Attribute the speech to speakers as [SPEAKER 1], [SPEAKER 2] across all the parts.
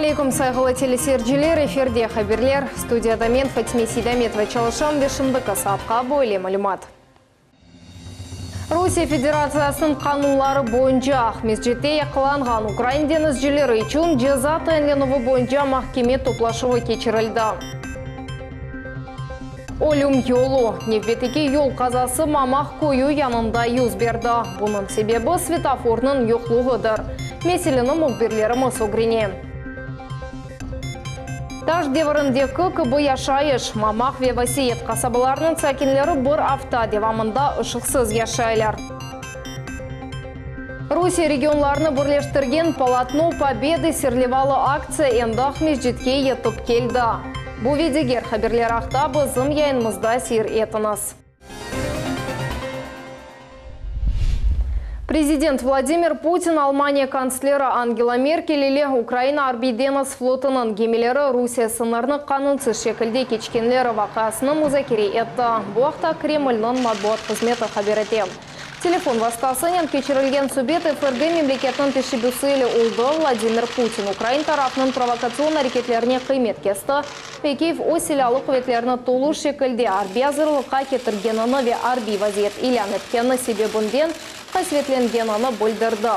[SPEAKER 1] Aleyküm, sayğılı teleseyirciler, efirde haberler. Studiyada men, Fatime Seydametova, çalışam ve şimdiki saatqa böyle malümat. Rusiye Federatsiyasınıñ qanunları boyunca Aqmescitte yaqalanğan ukrain deñizcileri içün ceza tayinlenüvi boyunca mahkeme toplaşuvı keçirildi. Ölüm yolu, nevbetteki yol qazası Mamaq köyü yanında yüz berdi. Bunıñ sebebi svetofornıñ yoqluğıdır. Meseleni mühbirlerimiz ögrene. Taş devirindeki kibi yaşayış, Mamaq ve Vasiyet qasabalarınıñ sakinleri bir afta devamında ışıqsız yaşaylar. Rusiye regionlarını birleştirgen Polotno Pobedı serlevalı aktsiya endi Aqmescitke yetip keldi. Bu ve diger haberler aqta bizim yayınımızda seyir etiñiz. Prezident Vladimir Putin Almaniya kantsleri Angela Merkel ile Ukraina Arbiy-deñiz flotunıñ gemileri Rusiye sıñırını qanunsız şekilde keçkenleri vaqiasını muzakere etti. Bu aqta Kremlniñ matbuat hızmeti haber ete. Telefon vastasınen keçirilgen subet FRD memleketiniñ teşebbüsi ile oldı, Vladimir Putin ukrain tarafınıñ provokatsion areketlerine qıymet kesti ve Kiyev öz silâlı quvetlerini tolu şekilde arbiy azırlıqqa ketirgenini ve arbiy vaziyet ilân etkeni sebebinden qasvetlengenini bildirdi.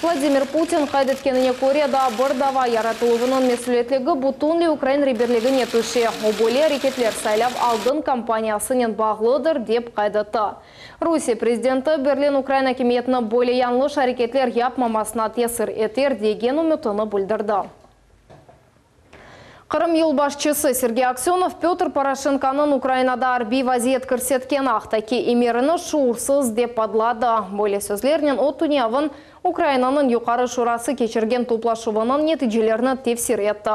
[SPEAKER 1] Vladimir Putin qayd etkenine köre, daa bir dava yaratıluvınıñ mesülietligi bütünley ukrain reberligine tüşe, o böyle areketler saylav aldın kampaniyasınen bağlıdır, dep qayd etti. Rusiye prezidenti Berlin ukrain akimiyetini böyle yañlış areketler yapmamasına tesir eter degen ümütini bildirdi. Qırım yolbaşçısı Sergey Aksönov Pötr Poroşenkonıñ Ukrainada arbiy vaziyet kirsetkeni aqtaki emirini şuursız dep adladı. Böyle sözlernen o tünevin Ukrainanıñ Yuqarı Şurası keçirgen toplaşuvınıñ neticelerini tefsir etti.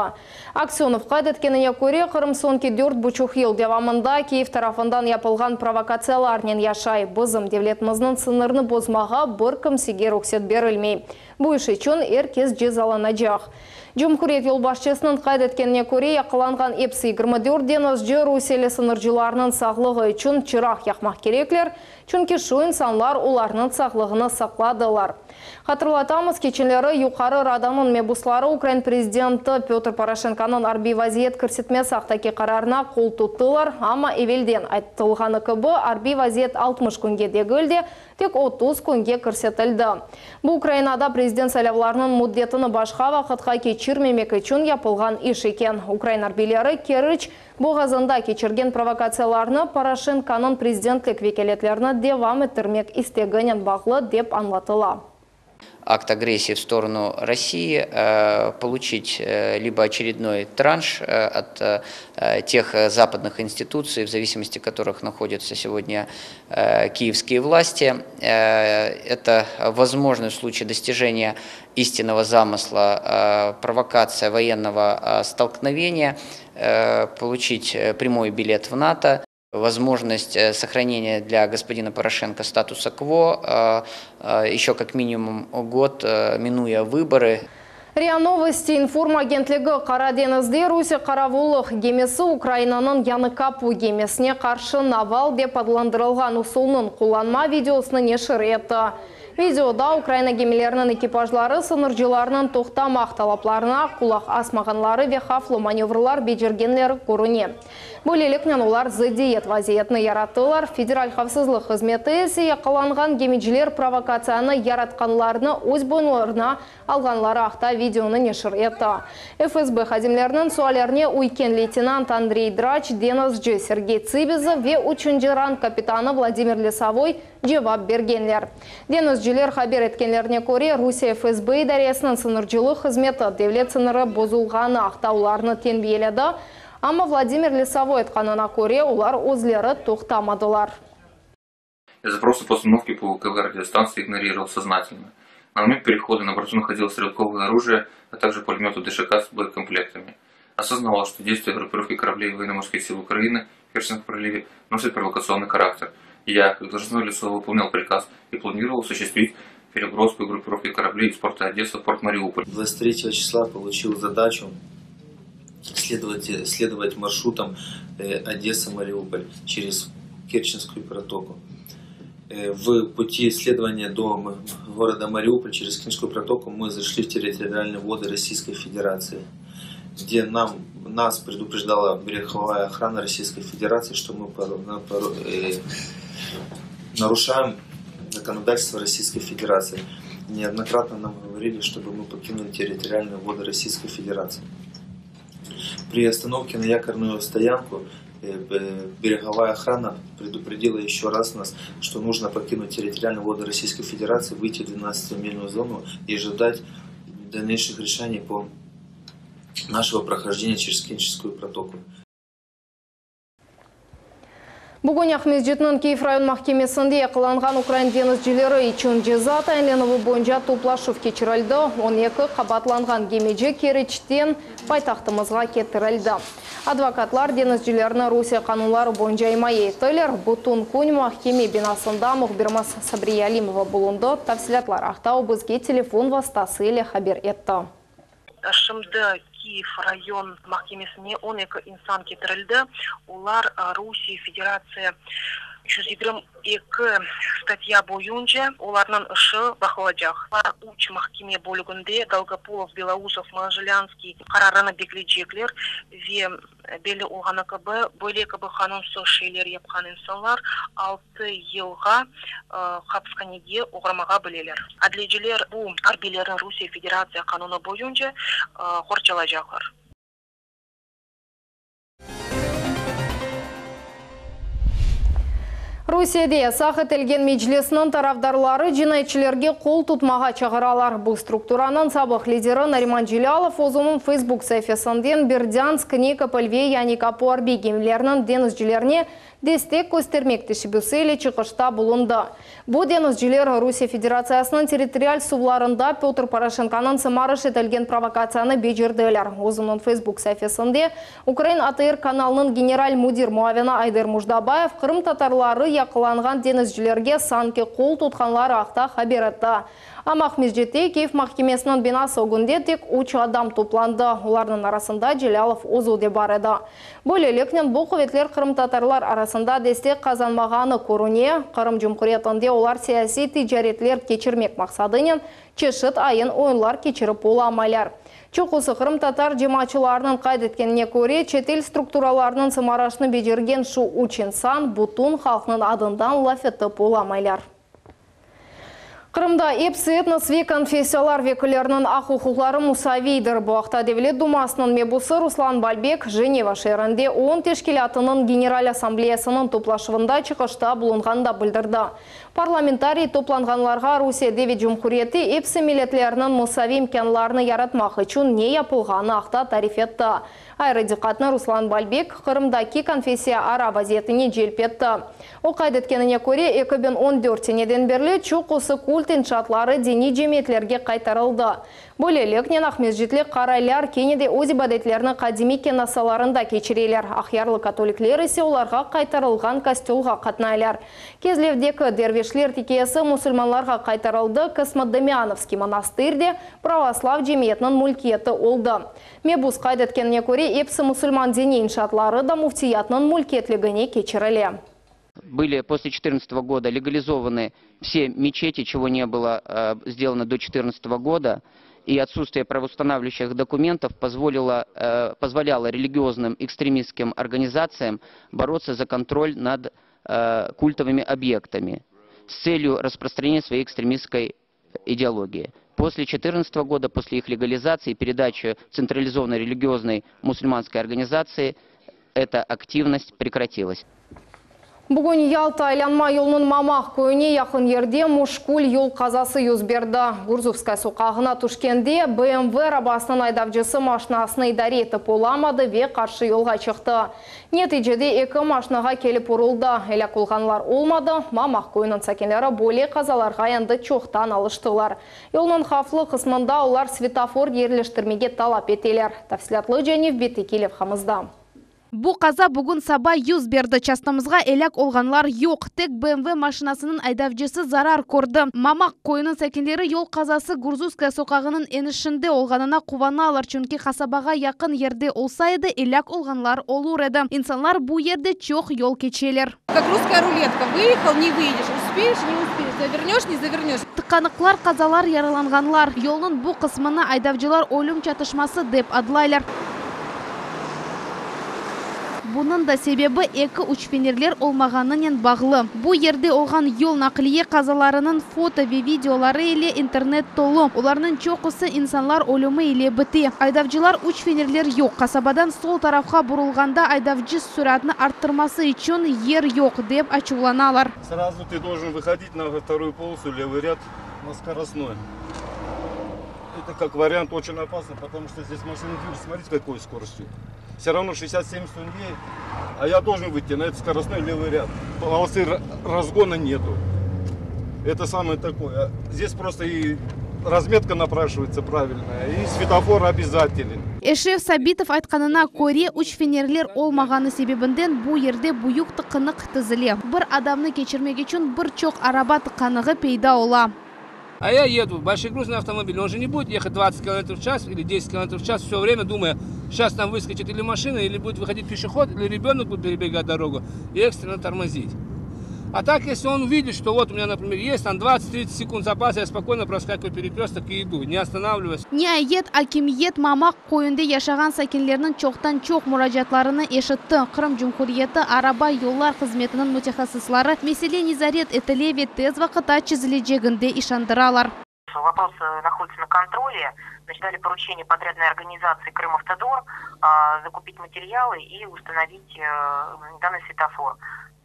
[SPEAKER 1] Aksönov qayd etkenine köre, Qırım soñki dört buçuq yıl devamında Kiyev tarafından yapılğan provokatsiyalarnen yaşay. Bizim devletimizniñ sıñırını bozmağa bir kimsege ruhset berilmey. Bu iş içün er kes cezalanacaq. Cumhuriyet yolbaşçısınıñ qayd etkenine köre, yaqalanğan episi 24 deñizci rusiyeli sıñırcılarnıñ sağlığı içün çıraq yaqmaq kerekler, Çünki şu insanlar olarnıñ sağlığını saqladılar. Hatırlatamız, keçenleri Yuqarı Radanıñ mebusları Ukraina prezidenti Pötr Poroşenkonıñ arbiy vaziyet kirsetmesi aqtaki qararına qol tuttılar, amma evelden aytılğanı kibi, arbiy vaziyet 60 künge degil de, tek 30 künge kirsetildi. Bu Ukrainada prezident saylavlarınıñ müddetini başqa vaqıtqa keçirmemek içün yapılğan iş eken. Ukrain arbiyleri Keriç Boğazında keçirgen provokatsiyalarnı Poroşenkonıñ prezidentlik vekâletlerini devam ettirmek isteginen bağlı dep añlatıla.
[SPEAKER 2] Akt агрессии в сторону России, получить либо очередной транш от тех западных институций, в зависимости которых находятся сегодня киевские власти. Это возможно в случае достижения истинного замысла, провокация военного столкновения, получить прямой билет в НАТО, возможность сохранения для господина Порошенко статуса кво еще как минимум год, минуя выборы.
[SPEAKER 1] RIA Novosti inform agentligi Qara deñizde Rusiye qaravullıq gemisi Ukrainanıñ Yañı Qapu gemisine qarşı naval dep adlandırılğan usulnıñ qullanma videosını neşir etti. Videoda Ukraina gemileriniñ ekipajları sıñırcılarnıñ toqtamaq talaplarına qulaq asmağanları ve havflı manevrlar becergenleri körüne. Böyleliknen olar zıddiyet vaziyetini yarattılar, Federal havfsızlıq hızmeti ise yaqalanğan gemiciler provokatsiyanı yaratqanlarını öz boyunlarına alğanları aqta videonı neşir etti. FSB hadimleriniñ suallerine üyken leytenant Andrey Draç, deñizci Sergey Tsıbizov ve üçünci rang kapitanı Vladimir Lesovoy cevap bergenler. Deñizciler haber etkenlerine köre, Rusiye FSB idaresiniñ sıñırcılıq hızmeti devlet sıñırı bozulğanı aqta olarnı tenbiyeledi, amma Vladimir Lesovoy aytqanına köre, olar özleri toqtamadılar.
[SPEAKER 3] Я запросы по установке ПВКВ радиостанции игнорировал сознательно. На момент перехода на борту находилось стрелковое оружие, а также пулеметы ДШК с боекомплектами. Осознавал, что действия группировки кораблей военно-морских сил Украины в Керченском проливе носят провокационный характер. Я, как должностное лицо, выполнял приказ и планировал осуществить переброску группировки кораблей из порта Одесса в порт Мариуполь.
[SPEAKER 4] 23 числа получил задачу следовать, следовать маршрутом Одесса-Мариуполь через Керченскую протоку. В пути следования до города Мариуполь через Керченскую протоку мы зашли в территориальные воды Российской Федерации. Где нам, нас предупреждала береговая охрана Российской Федерации, что мы э, нарушаем законодательство Российской Федерации. Неоднократно нам говорили, чтобы мы покинули территориальные воды Российской Федерации. При остановке на якорную стоянку э, береговая охрана предупредила еще раз нас, что нужно покинуть территориальные воды Российской Федерации, выйти в 12-мильную зону и ожидать дальнейших решений по нашего прохождения через Керченскую протоку.
[SPEAKER 1] Bugün Aqmescitniñ Kiyev rayon mahkemesinde yaqalanğan ukrain deñizcileri içün ceza tayinlenüvi boyunca toplaşuv keçirildi. 12 qabaatlanğan gemici Keriçten paytahtımızğa ketirildi. Advokatlar deñizcilerni Rusiye qanunları boyunca imaye ettiler. Bütün kün mahkeme binasında mühbirimiz Sabriye Alimova bulundı. Tafsilâtlar aqta o bizge telefon vastası ile haber etti.
[SPEAKER 5] Şimdi Kiyev rayon mahkemesine 12 insan ketirildi. Olar Rusiye Federatsiya 322 statya boyunca olarnıñ işi baqılacaq. Üç mahkeme bölüginde Dolgopolov, Belousov, Mojelânskiy qararını bekleycekler ve belli olğanı kibi, böyle kibi qanunsız şeyler yapqan insanlar 6 yılğa hapishanege oğramağa bileler. Adliyeciler bu arbiylerni Rusiye Federatsiya qanunı boyunca qorçalacaqlar.
[SPEAKER 1] Rusiyede yasaq etilgen Meclisniñ tarafdarları cinayetçilerge qol tutmağa çağıralar. Bu strukturanıñ sabıq lideri Nariman Celâlov özüniñ Facebook saifesinden Berdânsk, Nikopol ve Yanikapu arbiy gemileriniñ deñizcilerine destek köstermek teşebbüsi ile çıqışta bulundı. Bu deñizciler Rusiye Federatsiyasınıñ territorial suvlarında Pötr Poroşenkonıñ sımarış etilgen provokatsiyanı becerdiler. Özüniñ Facebook saifesinde Ukrain ATR kanalınıñ general müdir muavini Ayder Mujdabayev qırımtatarları yaqalanğan deñizcilerge sanki qol tutqanları aqta haber etti. Amma Aqmescitte Kiyev mahkemesiniñ binası ögünde tek üç adam toplandı, olarnıñ arasında Celâlov özü de bar edi. Böyleliknen, bu quvetler qırımtatarlar arasında destek qazanmağanı körüne, Qırım Cumhuriyetinde olar siyasiy ticaretler keçirmek maqsadınen çeşit ayın-oyunlar keçirip olamaylar. Çoqusı qırımtatar cemaatçılarınıñ qayd etkenine köre, çetel strukturalarınıñ sımarışını becergen şu üç insan bütün halqnıñ adından laf etip olamaylar. Qırımda epsi etnos ve konfessiyalar vekilleriniñ aq-uquqları musaviydir. Bu aqta Devlet Dumasınıñ mebusı Ruslan Balbek Jeneva şeerinde OON teşkilâtınıñ General Assambleyasınıñ toplaşuvında çıqışta bulunğanda bildirdi. Parlamentariy toplanğanlarğa Rusiyede ve cumhuriyette epsi milletlerniñ musaviy imkânlarını yaratmaq içün ne yapılğanı aqta tarif etti. Ayrı diqqatnı Ruslan Balbek Qırımdaki konfessiyaara vaziyetine celp etti. O qayd etkenine köre, 2014 seneden berli çoqusı kult inşaatları diniy cemiyetlerge qaytarıldı. Böyleliknen, aqmescitli qaraylar kene de öz ibadetlerini qadimiy kenasalarında keçireler, aqyarlı katolikler ise olarğa qaytarılğan kostölğa qatnaylar. Kezlevdeki Dervişler tikiyesi musulmanlarğa qaytarıldı, Kosmodemyanovskiy monastıır de pravoslav cemiyetiniñ mülkiyeti oldı. Mebus qayd etkenine köre, episi musulman diniy inşaatları da müftiyatnıñ mülkiyetligine keçirile.
[SPEAKER 2] Были после четырнадцатого года легализованы все мечети, чего не было сделано до четырнадцатого года, и отсутствие правоустанавливающих документов позволило, позволяло религиозным экстремистским организациям бороться за контроль над культовыми объектами с целью распространения своей экстремистской идеологии. После 2014 года, после их легализации и передачи централизованной религиозной мусульманской организации, эта активность прекратилась.
[SPEAKER 1] Bugün Yalta aylanma yolunıñ Mamaq köyüne yaqın yerde müşkül yol qazası yüz berdi. Gurzufskaya soqağına tüşkende BMW arabasınıñ aydavcısı maşinasını idare etip olamadı ve qarşı yolğa çıqtı. Neticede eki maşinağa kelip uruldı. Elâk olğanlar olmadı. Mamaq köyüniñ sakinleri böyle qazalarğa endi çoqtan alıştılar. Yolnıñ havflı qısmında olar svetofor yerleştirmege talap eteler. Tafsilâtlıca nevbetteki levhamızda.
[SPEAKER 6] Bu qaza bugün saba yüz berdi. Çastımızğa elâk olğanlar yoq. Tek BMW maşinasınıñ aydavcısı zarar kördi. Mamaq köyüniñ sakinleri yol qazası Gurzufskaya soqağınıñ enişinde olğanına quvanalar, çünki qasabağa yaqın yerde olsa edi, elâk olğanlar olur edi. İnsanlar bu yerde çoq yol keçeler.
[SPEAKER 7] Kak russkaya ruletka, vıehal, ne vıedешь, uspеешь, ne uspеешь, zaverнешь, ne zaverнешь.
[SPEAKER 6] Tıqanıqlar, qazalar, yaralanğanlar. Yolnıñ bu qısmını aydavcılar ölüm çatışması dep adlaylar. Bunıñ da sebebi eki uçfenerler olmağanınen bağlı. Bu yerde olğan yol naqliye qazalarınıñ foto ve videoları ile internet tolu. Olarnıñ çoqusı insanlar ölümi ile bite. Aydavcılar uçfenerler yoq qasabadan sol tarafqa burulğanda aydavcı süratnı arttırması içün yer yoq, dep açuvlanalar.
[SPEAKER 8] Сразу ты должен выходить на вторую полосу, левый ряд, на скоростной. Это как вариант очень опасно, потому что здесь машины движутся, смотрите, какой скоростью. Все равно 60-70 он едет, а я должен выйти на этот скоростной левый ряд. Полосы разгона нету. Это самое такое. А здесь просто и разметка напрашивается правильная, и светофор обязателен.
[SPEAKER 6] Eşref Sabitov aytqanına köre, uçfenerler olmağanı sebebinden bu yerde büyük tıqınıq tizile. Bir adamnı keçirmek içün bir çoq araba tıqanığı peyda ola.
[SPEAKER 9] А я еду, большегрузный автомобиль, он же не будет ехать 20 км в час или 10 км в час, все время думая, сейчас там выскочит или машина, или будет выходить пешеход, или ребенок будет перебегать дорогу, и экстренно тормозить. А так, если он увидит, что вот у меня, например, есть там 20-30 секунд запаса, я спокойно проскакиваю перекресток и иду, не останавливаясь.
[SPEAKER 6] Niayet, akimiyet Mamaq köyünde yaşağan sakinlerniñ çoqtan-çoq muracaatlarını eşitti. Qırım Cumhuriyeti araba yollar hızmetiniñ mütehassısları mesele nezaret etile ve tez vaqıtta çezileceginde işandıralar.
[SPEAKER 5] Вопрос э, находится на контроле. Значит, дали поручение подрядной организации «Крымавтодор» закупить материалы и установить э, данный светофор.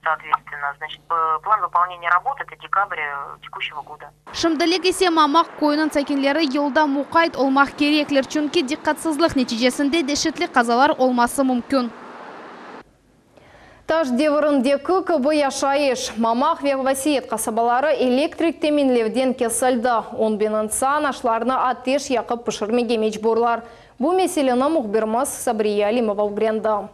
[SPEAKER 5] Соответственно, значит, план выполнения работ это декабрь э, текущего года.
[SPEAKER 6] Şimdilik ise Mamaq köyüniñ sakinleri yolda muqayt olmaq kerekler, çünki diqqatsızlıq neticesinde deşetli qazalar olması mümkün.
[SPEAKER 1] Taş devirindeki kibi yaşayış, Mamaq ve Vasiyet qasabaları elektrik teminlevden kesildi. 10.000 insan aşlarını ateş yaqıp pişirmege mecburlar. Bu meseleni mühbirimiz Sabriye Alimova ögrendi.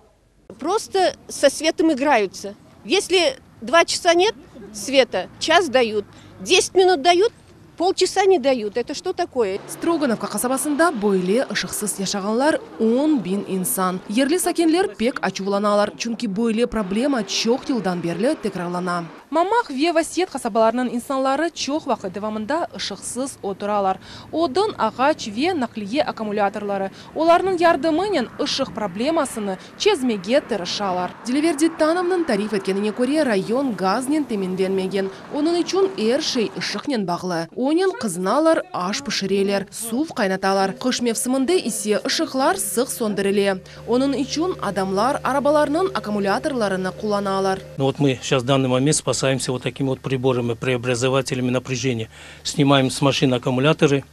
[SPEAKER 10] Просто со светом играются. Если 2 часа нет света, час дают. 10 минут дают, полчаса не дают. Это что такое?
[SPEAKER 11] Stroganovka qasabasında böyle ışıqsız yaşağanlar 10 biñ insan. Yerli sakinler pek açuvlanalar, çünki böyle problema çoq yıldan berli tekrarlana. Mamaq ve Vasiyet qasabalarınıñ insanları çoq vaqıt devamında ışıqsız oturalar. Odun, ağaç ve naqliye akkumulâtorları. Olarnıñ yardımınen ışıq problemasını çezmege tırışalar. Dilever Dittanovnıñ tarif etkenine köre rayon gaznen teminlenmegen. Onıñ içün er şey ışıqnen bağlı. Onen qızınalar, aş pişireler, suv qaynatalar. Qış mevsiminde ise ışıqlar sıq söndürile. Onıñ içün adamlar arabalarnıñ akkumulâtorlarını qullanalar.
[SPEAKER 12] Ну вот мы сейчас в данный момент спасаемся вот такими вот приборами, преобразователями напряжения. Снимаем с машин аккумуляторы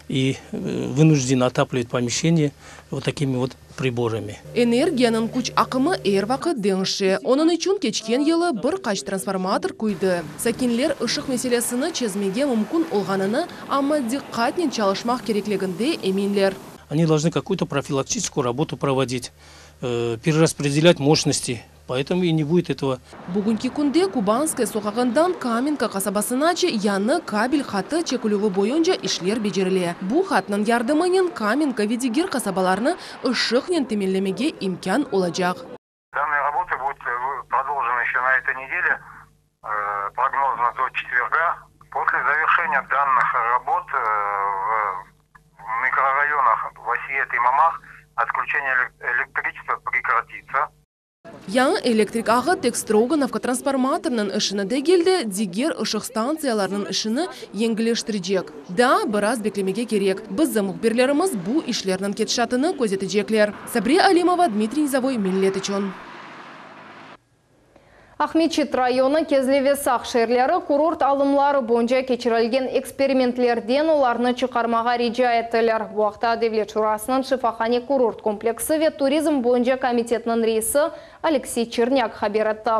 [SPEAKER 12] и э, вынуждены отапливать помещение вот такими вот приборами.
[SPEAKER 11] Energiyanıñ küç aqımı er vaqıt deñişe. Onıñ içün keçken yılı bir qaç transformator küydi. Sakinler ışıq meselesini çezmege mümkün olğanını, amma diqqatnen çalışmaq kerekliginde eminler.
[SPEAKER 12] Они должны какую-то профилактическую работу проводить, э, перераспределять мощности. Поэтому и не будет этого
[SPEAKER 11] Bugünki künde Kubanskaya soqağından Kamenka qasabasınace yañı kabel hattı çekilüvi boyunca işler becerile. Bu hatnıñ yardımınen Kamenka ve diger qasabalarnı ışıqnen teminlemege imkân olacaq.
[SPEAKER 13] Данные работы будут э, продолжены еще на этой неделе, э, прогнозно до четверга. После завершения данных работ э, в микрорайонах Васиет и Мамах отключение электричества прекратится.
[SPEAKER 11] Yañı elektrik ağı tek Stroganovka transformatorınıñ işini degil de, diger ışıq stantsiyalarınıñ işini yengilleştirecek. Daa biraz beklemege kerek. Bizim mühbirlerimiz bu işlerniñ ketişatını közetecekler. Sabriye Alimova, Dmitriy Nizavoy, Millet içün.
[SPEAKER 1] Aqmescit rayonı Kezlev ve Saq şeerleri kurort alımları boyunca keçirilgen eksperimentlerden olarnı çıqarmağa rica ettiler. Bu aqta Devlet Şurasınıñ şifahane kurort kompleksi ve turizm boyunca komitetiniñ reisi Aleksey Çernâk haber etti.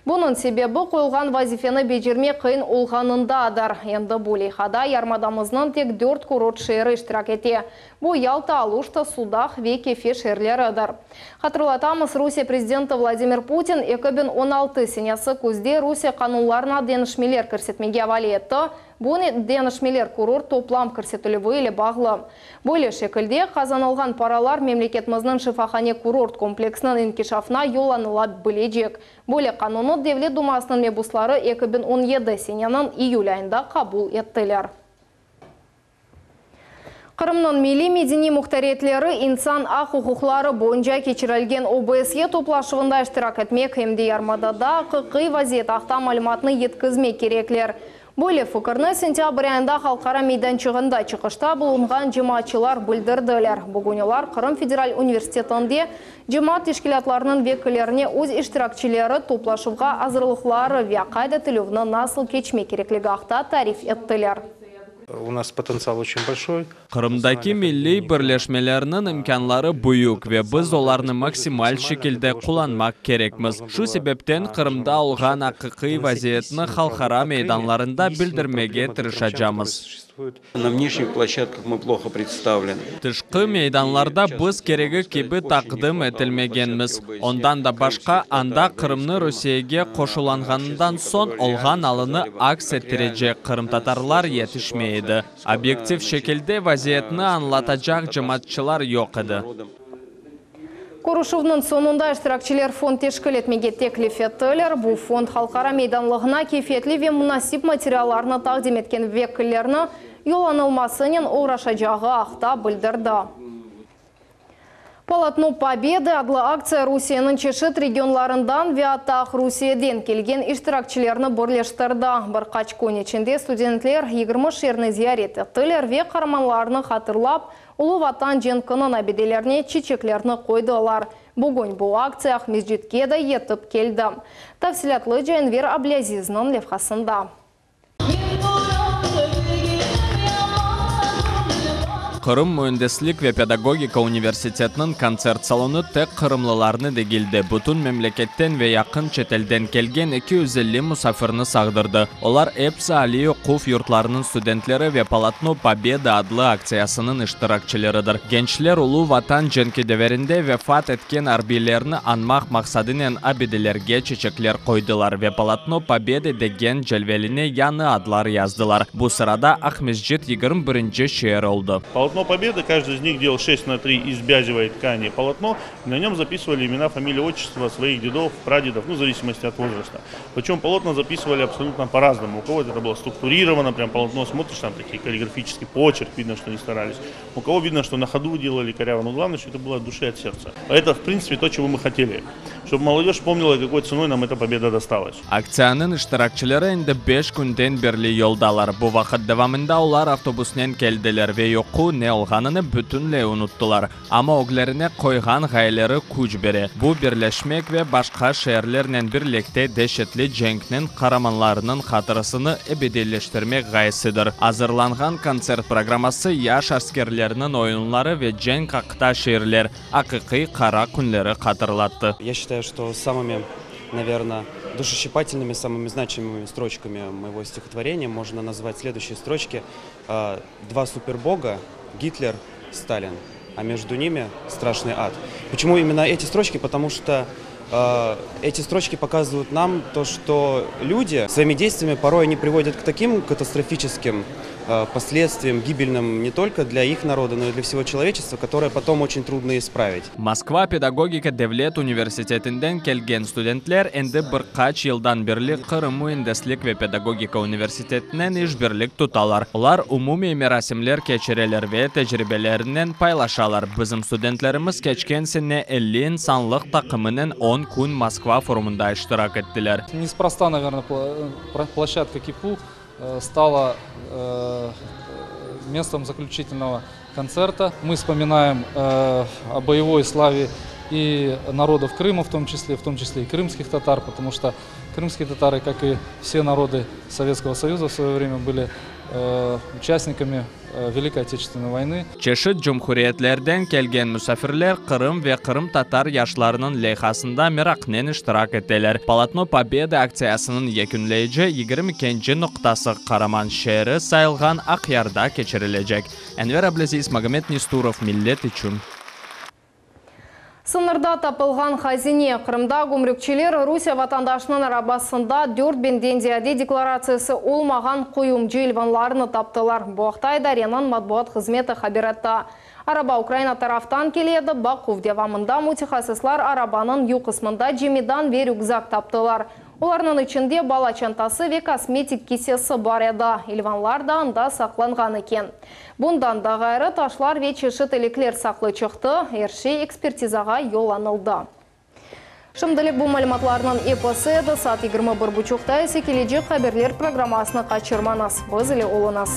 [SPEAKER 1] Bunıñ sebebi qoyulğan vazifeni becermek qıyın olğanındadır. Endi bu leyhada yarımadamıznıñ tek dört kurort şeeri iştirak ete. Bu Yalta, Aluşta, Sudaq ve Kefe şeerleridir. Hatırlatamız, Rusiye prezidenti Vladimir Putin 2016 senesi küzde Rusiye qanunlarına deñişmeler kirsetmege avale etti. Bu deñişmeler kurort toplam kirsetilüvi ile bağlı. Böyle şekilde qazanılğan paralar memleketimizniñ şifahane kurort kompleksiniñ inkişafına yollanıla bilecek. Böyle qanunnı Devlet Dumasınıñ mebusları 2017 seneniñ iyül ayında qabul ettiler. Qırımnıñ milliy-medeniy muhtariyetleri insan aq-uquqları boyunca keçirilgen OBSye toplaşuvında iştirak etmek em de yarımadada aqiqiy vaziyet aqta malümatnı yetkizmek kerekler. Böyle fikirni sentâbr ayında halqara meydançığında çıqışta bulunğan cemaatçılar bildirdiler. Bugün olar Qırım federal universitetinde cemaat teşkilâtlarınıñ vekillerine öz iştirakçileri toplaşuvğa azırlıqları ve qayd etilüvni nasıl keçmek kerekligi aqta tarif ettiler.
[SPEAKER 14] U nas potentsial oçen bolşoy.
[SPEAKER 15] Qırımdaki milliy birleşmelerniñ imkânları büyük ve biz olarnı maksimal şekilde qullanmaq kerekmiz. Şu sebepten Qırımda olğan aqiqiy vaziyetni halqara meydanlarında bildirmege tırışacamız.
[SPEAKER 14] Na vneşnih ploşçadkah mı ploho predstavleny.
[SPEAKER 15] Tışqı meydanlarda biz keregi kibi taqdim etilmegenmiz. Ondan da başqa, anda Qırımnı Rusiyege qoşulanğanından soñ olğan alını aks ettirecek qırımtatarlar yetişmey edi. Obyektiv şekilde vaziyetni añlatacaq cemaatçılar yoq edi.
[SPEAKER 1] Körüşüvniñ soñunda iştirakçiler fond teşkil etmege teklif ettiler. Bu fond halqara meydanlığına keyfiyetli ve munasip materiallarnı taqdim etken vekillerni yollanılmasınen oğraşacağı aqta bildirdi. Polotno Pobedı adlı aktsiya Rusiyeniñ çeşit regionlarından ve atta Aqrusiyeden kelgen iştirakçilerni birleştirdi. Bir qaç kün içinde studentler 20 şeerni ziyaret ettiler ve qaramanlarnı hatırlap, Ulu Vatan cenkiniñ abidelerine çiçeklerni qoydılar. Bugün bu aktsiya Aqmescitke de yetip keldi. Tafsilâtlıca Enver Ablâzizniñ levhasında.
[SPEAKER 15] Qırım müendislik ve pedagogika universitetiniñ kontsert salonı tek qırımlılarnı degil de, bütün memleketten ve yaqın çetelden kelgen 250 musafirni sağdırdı. Olar episi aliy oquv yurtlarınıñ studentleri ve Polotno Pobedı adlı aktsiyasınıñ iştirakçileridir. Gençler Ulu Vatan cenki deverinde vefat etken arbiylerni añmaq maqsadınen abidelerge çeçekler qoydılar ve Polotno Pobedı degen celveline yañı adlar yazdılar. Bu sırada Aqmescit 21-nci şeer oldı.
[SPEAKER 16] Polotno Pobedı, каждый из них делал шесть на три из бязевой ткани полотно, и на нем записывали имена, фамилии, отчества своих дедов, прадедов, ну, в зависимости от возраста. Причем полотна записывали абсолютно по-разному. У кого-то это было структурировано, прям полотно смотришь, там такие каллиграфический почерк, видно, что они старались. У кого видно, что на ходу делали коряво, но главное, что это было от души, от сердца. Это, в принципе, то, чего мы хотели. Чтобы молодежь помнила, какой ценой нам эта победа досталась.
[SPEAKER 15] Aktsiyanıñ iştirakçileri endi beş künden berli yoldalar. Bu vaqıt devamında olar avtobusnen keldiler ve yuqu ne olğanını bütünley unuttılar. Amma öglerine qoyğan ğayeleri küç bere. Bu birleşmek ve başqa şeerlernen birlikte deşetli cenkniñ qaramanlarınıñ hatırasını ebediyleştirmek ğayesidir. Azırlanğan kontsert programması yaş askerlerniñ oyunları ve cenk aqta şiirler, aqiqiy qara künleri hatırlattı.
[SPEAKER 14] Я считаю, что самыми, наверно, душещипательными, самыми значимыми строчками моего стихотворения можно назвать следующие строчки. Два супербога, Гитлер, Сталин, а между ними страшный ад. Почему именно эти строчки? Потому что эти строчки показывают нам то, что люди своими действиями порой они приводят к таким катастрофическим последствиям, гибельным не только для их народа, но и для всего человечества, которое потом очень трудно исправить.
[SPEAKER 15] Moskva pedagogika devlet universitetinden kelgen studentler endi bir qaç yıldan berli Qırım müendislik ve pedagogika universitetinen işbirlik tutalar. Olar umumiy merasimler keçireler ve tecribelerinen paylaşalar. Bizim studentlerimiz keçken sene 50 insanlıq taqımınen 10 kün Moskva forumında iştirak ettiler.
[SPEAKER 17] Неспроста, наверное, площадка КИПУ стала местом заключительного концерта. Мы вспоминаем о боевой славе и народов Крыма в том числе, в том числе и крымских татар, потому что крымские татары, как и все народы Советского Союза в свое время, были участниками Великой Отечественной войны.
[SPEAKER 15] Çeşit cumhuriyetlerden kelgen musafirler Qırım ve qırımtatar yaşlarınıñ leyhasında meraqnen iştirak eteler. Polotno Pobedı aktsiyasınıñ yekünleyici 22-nci noqtası qaraman şeeri sayılğan Aqyarda keçirilecek. Enver Ablâziz, Magomed Nesturov, Millet içün.
[SPEAKER 1] Sıñırda tapılğan hazine. Qırımda gümrükçiler Rusiye vatandaşınıñ arabasında 4000-den ziyade deklaratsiyası olmağan quyumcı ilvanlarını taptılar. Bu aqta idareniñ matbuat hızmeti haber etti. Araba Ukraina taraftan kele edi. Baquv devamında mütehassıslar arabanıñ yük qısmında cemidan ve rükzak taptılar. Olarnıñ içinde bala çantası ve kosmetik kisesi bar edi. İlvanlar da anda saqlanğan eken. Bundan da ğayrı, taşlar ve çeşit elekler saqlı çıqtı, er şey ekspertizağa yollanıldı. Şimdilik bu malümatlarnıñ episi edi, saat 21 buçuqta ise kelecek haberler programmasını qaçırmañız. Biz ile oluñız.